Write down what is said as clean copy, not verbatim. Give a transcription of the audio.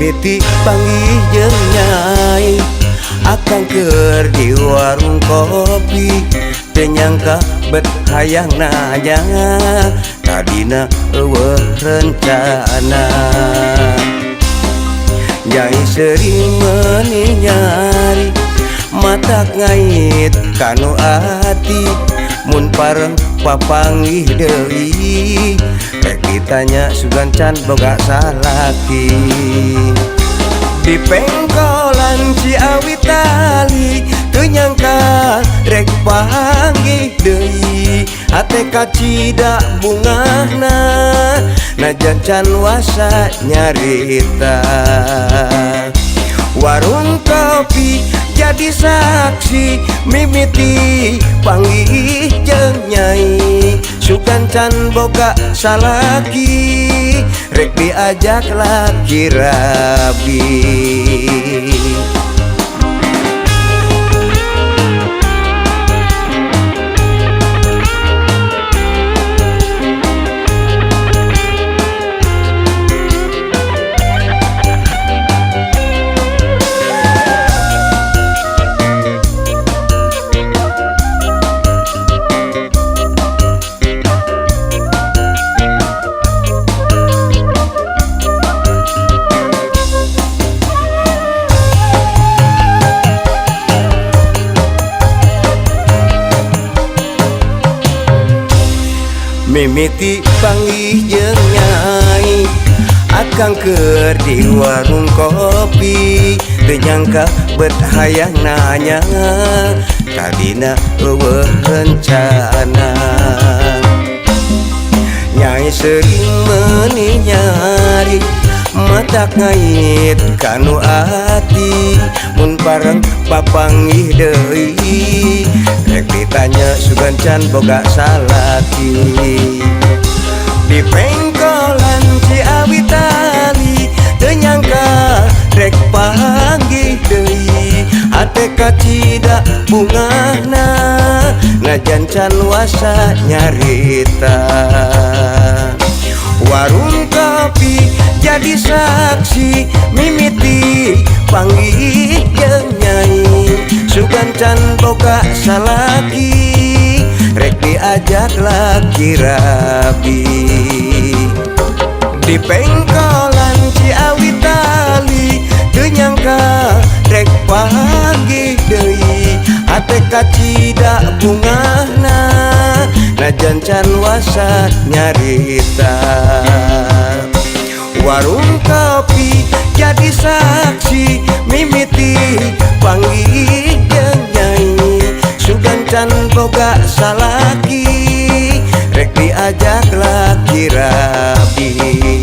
Mimiti panggih jeung nyai akang keur di warung kopi. Teu nyangka bet hayang nanya, tadina eueuh rencana. Nyai sering meuni nyari, mata ngait kanu ati. Mun pareng papanggih deui, rek ditanya sugan can boga salaki. Di pengkolan Ciawi tali, teu nyangka rek panggih deui. Hate kacida bungahna, najan can wasa nyarita. Warung kopi jadi saksi, mimiti panggih jeung nyai. Sugan can boga salaki, rek diajak laki rabi. Mimiti panggih jeung nyai akang keur di warung kopi. Teu nyangka bet hayang nanya, tadina eueuh rencana. Nyai sering meuni nyari, mata ngait kanu ati. Mun pareng papanggih deui, rek ditanya sugan can boga salaki. Di pengkolan Ciawi tali, teu nyangka rek panggih deui. Hate kacida bungahna, najan can wasa nyarita. Warung kopi jadi saksi, mimiti panggih jeung nyai. Sugan can boga salaki, rek diajak laki rabi. Di pengkolan Ciawi tali, teu nyangka rek panggih deui. Hate kacida bungahna, najan can wasa nyarita. Warung kopi jadi saksi, mimiti panggih jeung nyai. Sugan can boga salaki, rek diajak laki rabi.